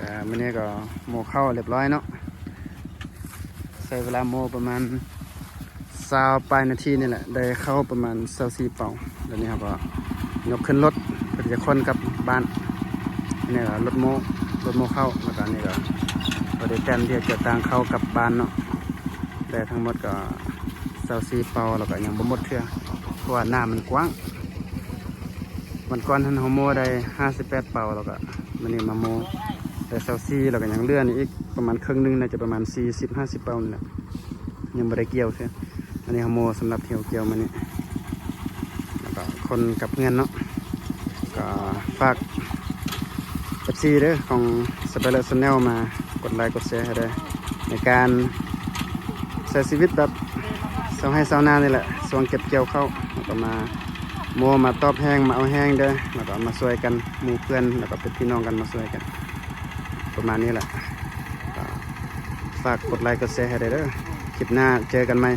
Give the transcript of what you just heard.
ອ່າ ມື້ນີ້ກໍໂມ້ເຂົ້າລຽບຮ້ອຍເນາະ ໃຊ້ເວລາໂມ້ປະມານຊາວປາຍນາທີນີ້ແຫຼະ ໄດ້ເຂົ້າປະມານຊາວສີ່ເປົາ. ແລ້ວນີ້ເຮົາກໍຍົກຂຶ້ນລົດ ເພື່ອທີ່ຈະຂົນກັບບ້ານ. ອັນນີ້ກໍລົດໂມ້ ລົດໂມ້ເຂົ້າ ແລ້ວກໍອັນນີ້ກໍ ກໍໄດ້ແຕ່ນທີ່ຈະຕາງເຂົ້າກັບບ້ານເນາະ. ໄດ້ທັງໝົດກໍຊາວສີ່ເປົາ ແລ້ວກໍຍັງບໍ່ໝົດເທື່ອ ເພາະວ່ານ້ຳມັນກວ້າງ. ວັນກ່ອນຫັ້ນເຮົາໂມ້ໄດ້ຫ້າສິບແປດເປົາ ແລ້ວກໍມື້ນີ້ມາໂມ້ໄດ້ຊາວສີ່ ແລ້ວກໍຍັງເຫຼືອນີ້ອີກປະມານເຄິ່ງໜຶ່ງ ໜ້າຈະປະມານສີ່ສິບຫ້າສິບເປົານີ້ແຫຼະ ຍັງບໍ່ໄດ້ກ່ຽວເທື່ອ. ອັນນີ້ເຮົາໂມ້ສຳລັບທີ່ເຮົາກ່ຽວມື້ນີ້ ແລ້ວກໍຂົນກັບເຮືອນເນາະ. ກໍຝາກເອັຟຊີເດີ ຂອງ Spider Channel ມາກົດໄລກົດແຊໃຫ້ເດີ ໃນການໃຊ້ຊີວິດແບບຊາວໄຮ່ຊາວນານີ້ແຫຼະ ຊ່ວງເກັບກ່ຽວເຂົ້າ ແລ້ວກໍມາໂມ້ ມາຕອບແຮງ ມາເອົາແຮງເດີ ແລ້ວກໍມາຊ່ວຍກັນ ໝູ່ເພື່ອນ ແລ້ວກໍເປັນພີ່ນ້ອງກັນ ມາຊ່ວຍກັນ ປະມານນີ້ແຫຼະ. ກໍຝາກກົດໄລກົດແຊໃຫ້ເດີ ຄລິບໜ້າເຈີກັນໃໝ່.